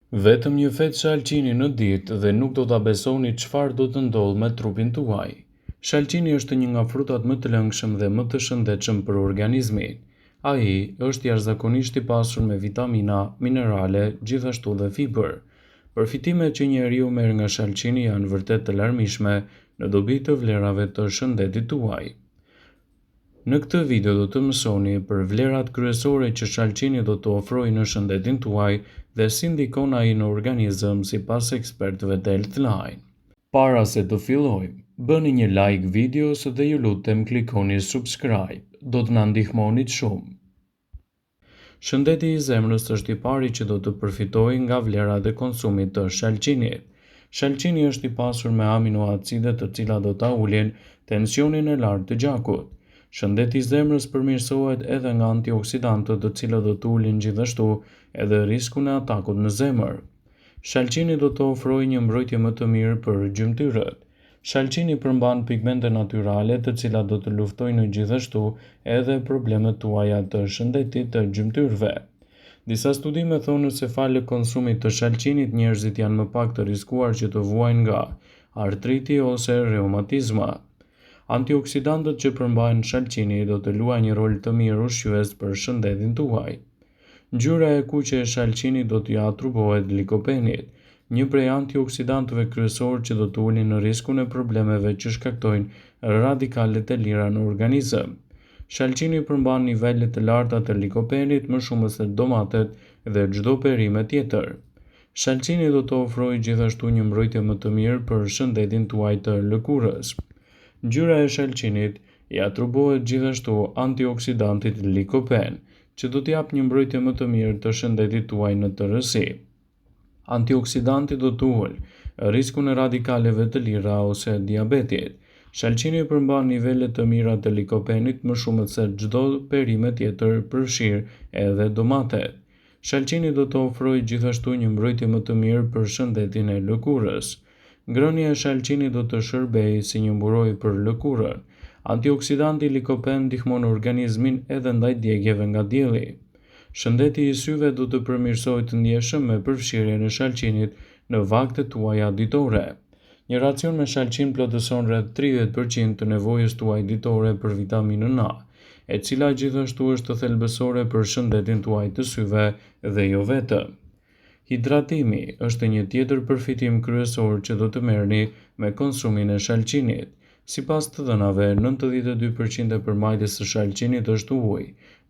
Vetëm një fetë shalqini në ditë dhe nuk do ta besoni çfarë do të ndodhë me trupin tuaj. Shalqini është një nga frutat më të lëngshëm dhe më të shëndetshëm për organizmin. Ai është jashtëzakonisht i pasur me vitamina, minerale, gjithashtu dhe fibër. Përfitimet që njeriu merr nga shalqini janë vërtet të larmishme në dobi të vlerave të shëndetit tuaj. Në këtë video do të mësoni për vlerat kryesore që shalqini do të ofrojë në shëndetin tuaj dhe si ndikon ai në organizëm sipas ekspertëve të Healthline. Para se të fillojmë, bëni një like videos dhe ju lutem klikoni subscribe, do të na ndihmonit shumë. Shëndeti i zemrës është i pari që do të përfitojë nga vlerat e konsumit të shalqinit. Shalqini është i pasur me aminoacide të cilat do ta ulin tensionin e lartë të gjakut. Shëndeti i zemrës përmirësohet edhe nga antioksidantët të cilët do të ulin gjithashtu edhe riskun e atakut në zemër. Shalqini do të ofrojë një mbrojtje më të mirë për gjymtyrët. Shalqini përmban pigmente natyrale të cilat do të luftojnë gjithashtu edhe problemet tuaja të shëndetit të gjymtyrëve. Disa studime thonë se falë konsumit të shalqinit njerëzit janë më pak të riskuar që të vuajnë nga artriti ose reumatizma. Antioksidantët që përmban shalqini do të luajnë një rol të mirë ushqyes për shëndetin tuaj. Ngjyra e kuqe e shalqinit do t'i atrubohet likopenit, një prej antioksidantëve kryesorë që do të ulin riskun e problemeve që shkaktojnë radikalet e lira në organizëm. Shalqini përmban nivele të larta të likopenit më shumë se domatet dhe çdo perime tjetër. Shalqini do të ofrojë gjithashtu një mbrojtje më të mirë për shëndetin tuaj të lëkurës. Ngjyra e shalqinit i atrubohet gjithashtu antioksidantit likopen, që do të japë një mbrojtje më të mirë të shëndetit tuaj në tërësi. Antioksidanti do të ulë riskun e radikaleve të lira ose diabetit. Shalqini përmban nivele të mira të likopenit më shumë se çdo perime tjetër përfshirë edhe domatet. Shalqini do të ofrojë gjithashtu një mbrojtje më të mirë për shëndetin e lëkurës. Ngrënia e shalqinit do të shërbejë si një mburojë për lëkurën. Antioksidanti likopen ndihmon organizmin edhe ndaj djegieve nga dielli. Shëndeti i syve do të përmirësohet ndjeshëm me përfshirjen e shalqinit në vaktet tuaja ditore. Një racion me shalqin plotëson rreth 30 për qind të nevojës tuaj ditore për vitaminën A, e cila gjithashtu është thelbësore për shëndetin tuaj të syve dhe jo vetëm. Hidratimi është një tjetër përfitim kryesor që do të merrni me konsumin e shalqinit. Sipas të dhënave, 92 për qind e përmbajtjes së shalqinit është ujë,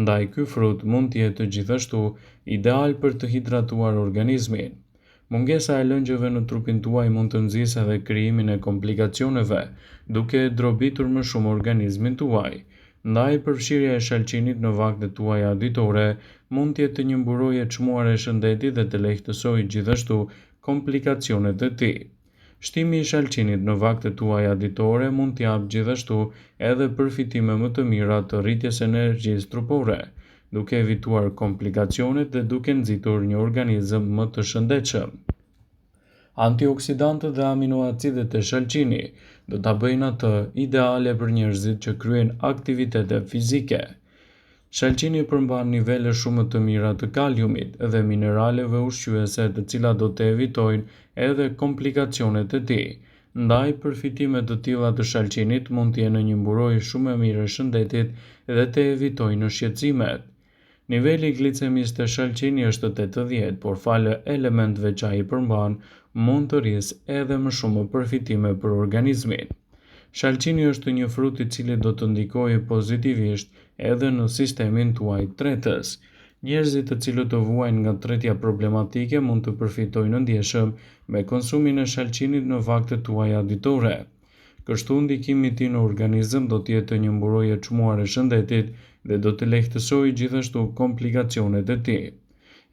ndaj ky frut mund të jetë gjithashtu ideal për të hidratuar organizmin. Mungesa e lëngjeve në trupin tuaj mund të nxisë edhe krijimin e komplikacioneve, duke e drobitur më shumë organizmin tuaj. Ndaj, përfshirja e shalqinit në vaktet tuaja ditore mund të jetë një mburojë e çmuar e shëndetit dhe të lehtësojë gjithashtu komplikacionet e tij. Shtimi i shalqinit në vaktet tuaja ditore mund të japë gjithashtu edhe përfitime më të mira të rritjes së energjisë trupore, duke evituar komplikacionet dhe duke nxitur një organizëm më të shëndetshëm. Antioksidantët dhe aminoacidet e shalqinit do ta bëjnë atë ideale për njerëzit që kryejnë aktivitete fizike. Shalqini përmban nivele shumë të mira të kaliumit dhe mineraleve ushqyese të cilat do të evitojnë edhe komplikacionet e tij. Ndaj, përfitime të tilla të shalqinit mund të jenë një mburojë shumë e mirë e shëndetit dhe të evitojnë shqetësimet. Niveli i glicemisë te shalqini është 80, por falë elementëve që ai përmban, mund të rrisë edhe më shumë përfitime për organizmin. Shalqini është një frut i cili do të ndikojë pozitivisht edhe në sistemin tuaj tretës. Njerëzit të cilët të vuajnë nga tretja problematike mund të përfitojnë ndjeshëm me konsumin e shalqinit në vaktet tuaja ditore. Kështu ndikimi i tij në organizëm do të jetë një mburojë e çmuar e shëndetit dhe do të lehtësojë gjithashtu komplikacionet e tij.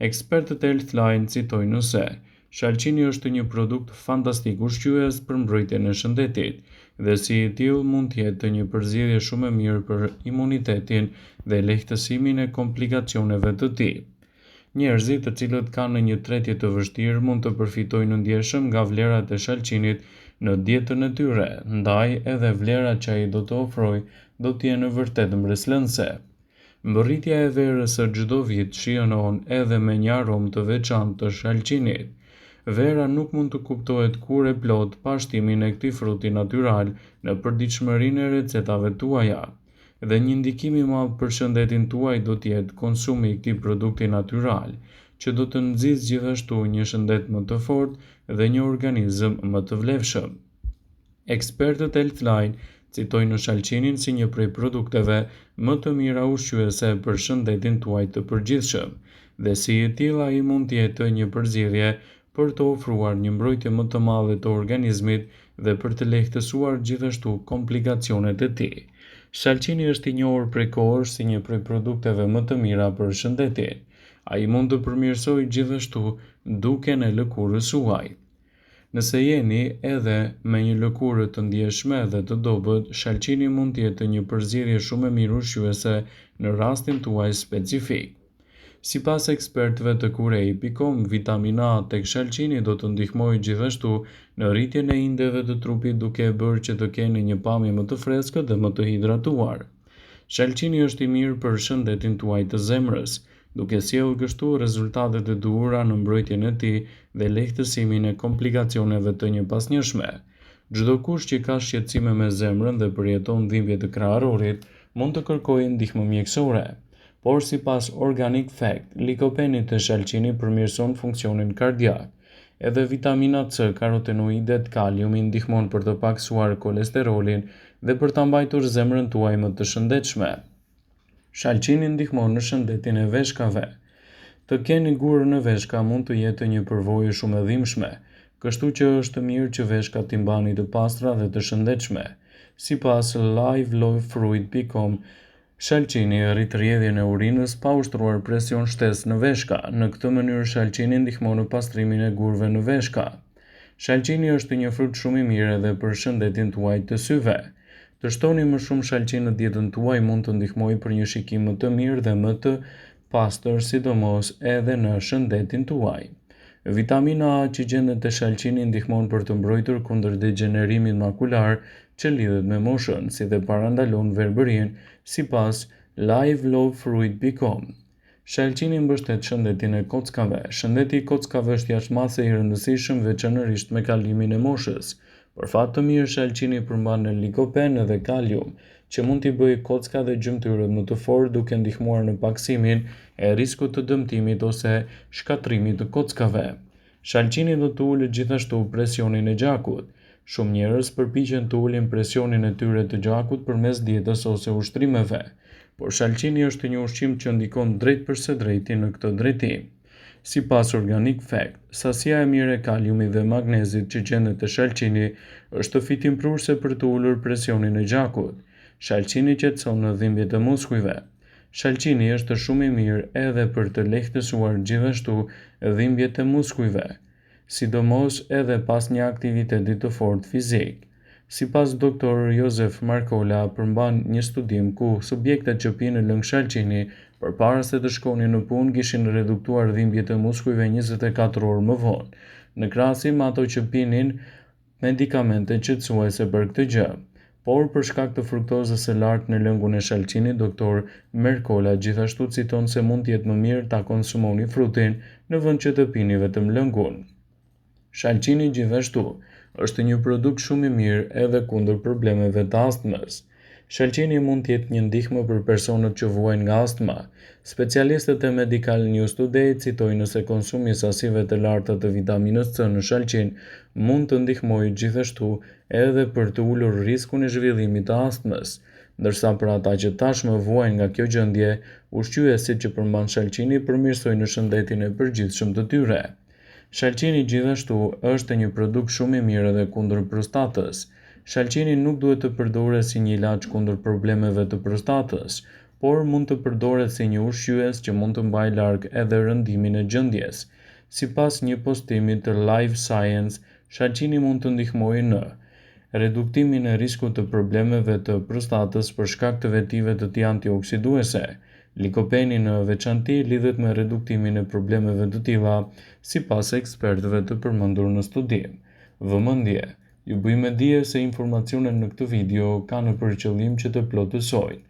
Ekspertët e Healthline citojnë se shalqini është një produkt fantastik ushqyes për mbrojtjen e shëndetit dhe si i tillë mund të jetë një përzgjedhje shumë e mirë për imunitetin dhe lehtësimin e komplikacioneve të tij. Njerëzit të cilët kanë një tretje të vështirë mund të përfitojnë ndjeshëm nga vlerat e shalqinit në dietën e tyre, ndaj edhe vlerat që ai do të ofrojë do të jenë vërtet mbresëlënëse. Mbërritja e verës së çdo vit shijon edhe me një aromë të veçantë të shalqinit. Vera nuk mund të kuptohet kurrë e plotë pa shtimin e këtij fruti natyral në përditshmërinë e recetave tuaja. Dhe një ndikim i madh për shëndetin tuaj do të jetë konsumi i këtij produkti natyral, që do të nxisë gjithashtu një shëndet më të fortë dhe një organizëm më të vlefshëm. Ekspertët Healthline citojnë shalqinin si një prej produkteve më të mira ushqyese për shëndetin tuaj të përgjithshëm, dhe si i tillë ai mund të jetë një përzgjedhje për të ofruar një mbrojtje më të madhe të organizmit dhe për të lehtësuar gjithashtu komplikacionet e tij. Shalqini është i njohur prej kohësh si një prej produkteve më të mira për shëndetin. Ai mund të përmirësojë gjithashtu dukjen e lëkurës suaj. Nëse jeni edhe me një lëkurë të ndjeshme dhe të dobët, shalqini mund të jetë një përzgjedhje shumë e mirë ushqyese në rastin tuaj specifik. Sipas ekspertëve të Kurei.com, vitamina A tek shalqini do të ndihmojë gjithashtu në rritjen e indeve të trupit duke e bërë që të keni një pamje më të freskët dhe më të hidratuar. Shalqini është i mirë për shëndetin tuaj të zemrës, duke sjellë kështu rezultatet e duhura në mbrojtjen e tij dhe lehtësimin e komplikacioneve të njëpasnjëshme. Çdokush që ka shqetësime me zemrën dhe përjeton dhimbje të kraharorit, mund të kërkojë ndihmë mjekësore. Por sipas Organic Fact, likopeni te shalqini përmirëson funksionin kardiak. Edhe vitamina C, karotenoidet, kaliumi ndihmon për të pakësuar kolesterolin dhe për ta mbajtur zemrën tuaj më të shëndetshme. Shalqini ndihmon në shëndetin e veshkave. Të keni gurë në veshka mund të jetë një përvojë shumë e dhimbshme, kështu që është mirë që veshkat t'i mbani të pastra dhe të shëndetshme. Sipas livelovefruit.com, shalqini rrit rrjedhjen e urinës pa ushtruar presion shtesë në veshka. Në këtë mënyrë shalqini ndihmon në pastrimin e gurëve në veshka. Shalqini është një frut shumë i mirë edhe për shëndetin tuaj të syve. Të shtoni më shumë shalqin në dietën tuaj mund të ndihmojë për një shikim më të mirë dhe më të pastër, sidomos edhe në shëndetin tuaj. Vitamina A që gjendet te shalqini ndihmon për të mbrojtur kundër degjenerimit makular që lidhet me moshën, si dhe parandalon verbërinë, sipas livelovefruit.com. Shalqini mbështet shëndetin e kockave. Shëndeti i kockave është jashtë mase i rëndësishëm, veçanërisht me kalimin e moshës. Për fat të mirë, shalqini përmban likopen dhe kalium, që mund t'i bëjë kockat dhe gjymtyrët më të fortë duke ndihmuar në pakësimin e riskut të dëmtimit ose shkatërrimit të kockave. Shalqini do të ulë gjithashtu presionin e gjakut. Shumë njerëz përpiqen të ulin presionin e tyre të gjakut përmes dietës ose ushtrimeve, por shalqini është një ushqim që ndikon drejtpërsëdrejti në këtë drejtim. Sipas Organic Fact, sasia e mirë e kaliumit dhe magnezit që gjendet te shalqini është fitimprurëse për të ulur presionin e gjakut. Shalqini qetëson dhimbjet e muskujve. Shalqini është shumë i mirë edhe për të lehtësuar gjithashtu dhimbjet e muskujve, sidomos edhe pas një aktiviteti të fortë fizik. Sipas Doktor Joseph Mercola përmban një studim ku subjektet që pinë lëng shalqini përpara se të shkonin në punë kishin reduktuar dhimbjet e muskujve 24 orë më vonë, në krahasim me ato që pinin medikamente qetësuese për këtë gjë. Por për shkak të fruktozës së lartë në lëngun e shalqinit, doktor Mercola gjithashtu citon se mund të jetë më mirë ta konsumoni frutin në vend që të pini vetëm lëngun. Shalqini gjithashtu është një produkt shumë i mirë edhe kundër problemeve të astmës. Shalqini mund të jetë një ndihmë për personat që vuajnë nga astma. Specialistët e Medical News Today citojnë se konsumi i sasive të larta të vitaminës C në shalqin mund të ndihmojë gjithashtu edhe për të ulur riskun e zhvillimit të astmës. Ndërsa për ata që tashmë vuajnë nga kjo gjendje, ushqyesit që përmban shalqini përmirësojnë shëndetin e përgjithshëm të tyre. Shalqini gjithashtu është një produkt shumë i mirë edhe kundër prostatës. Shalqini nuk duhet të përdoret si një ilaç kundër problemeve të prostatës, por mund të përdoret si një ushqyes që mund të mbajë larg edhe rëndimin e gjendjes. Sipas një postimi të Live Science, shalqini mund të ndihmojë në reduktimin e riskut të problemeve të prostatës për shkak të vetive të tij antioksiduese. Likopeni në veçanti lidhet me reduktimin e problemeve të tilla, sipas ekspertëve të përmendur në studim. Vëmendje! Ju bëj me dije se informacionet në këtë video kanë për qëllim që të plotësojnë.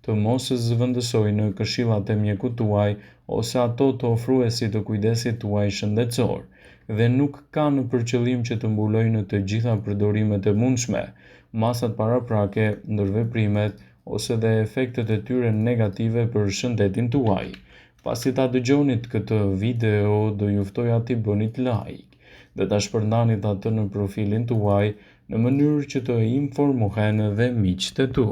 të mos zëvendësojnë këshillat e mjekut tuaj ose ato të ofruesit të kujdesit tuaj shëndetësor dhe nuk kanë për qëllim që të mbulojnë të gjitha përdorimet e mundshme, masat paraprake, ndërveprimet ose dhe efektet e tyre negative për shëndetin tuaj. Pasi ta dëgjonit këtë video, do ju ftoja t'i bënit like dhe ta shpërndanit atë në profilin tuaj në mënyrë që të informohen dhe miqtë e tu.